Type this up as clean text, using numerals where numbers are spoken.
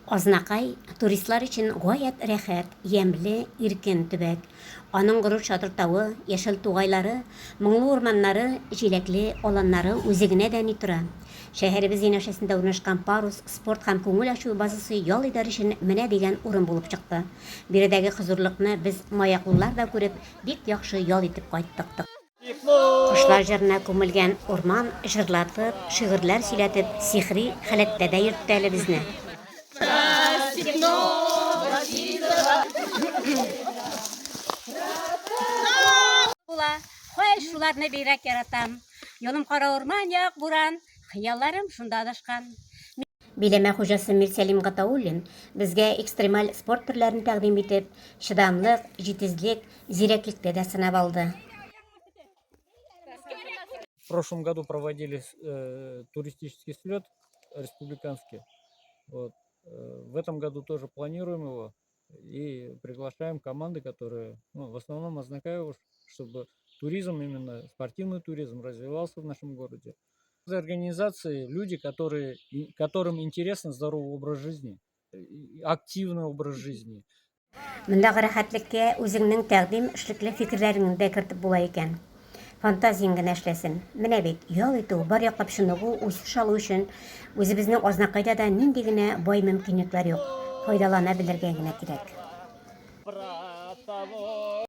Азнакай, туристлар өчен гаять рәхәт, ямьле, иркен төбәк. Аның горур чатыр тавы, яшел тугайлары, моңлы урманнары, җиләкле аланнары үзе генә дә ни тора! Шәһәребез янәшәсендә урнашкан Парус спорт һәм күңел ачу базасы ял итәр өчен менә дигән урын булып чыкты. Биредәге хозурлыкны без, маяклылар да күреп, бик яхшы ял итеп кайттык. Кошлар җырына күмелгән урман җырлатып, шигырьләр сөйләтеп, сихри халәттә дә йөртте әле безне. Була, Һай, шуларны бигрәк яратам. Юлым кара урман як буран, Хыялларым шунда адашкан. Биләмә хуҗасы Мирсәлим Гатауллин безгә экстремаль спорт төрләрен тәкъдим итеп, чыдамлык, җитезлек, зирәклектә дә сынап алды. В прошлом году проводили э, туристический слет республиканский. Вот. Э, в этом году тоже планируем его и приглашаем команды, которые, ну, в основном Азнакаево, чтобы туризм, именно спортивный туризм развивался в нашем городе. Организации люди, которые, которым интересен здоровый образ жизни, активный образ жизни. Мондагы рәхәтлеккә үзеңнең тәкъдим, эшлекле фикерләреңне дә кертеп була икән. Фантазияң генә эшләсен. Менә бит, ял итү, бар яклап чыныгу, үсеш алу өчен үзебезнең Азнакайда да нинди генә бай мөмкинлекләр юк. Файдалана белергә генә кирәк.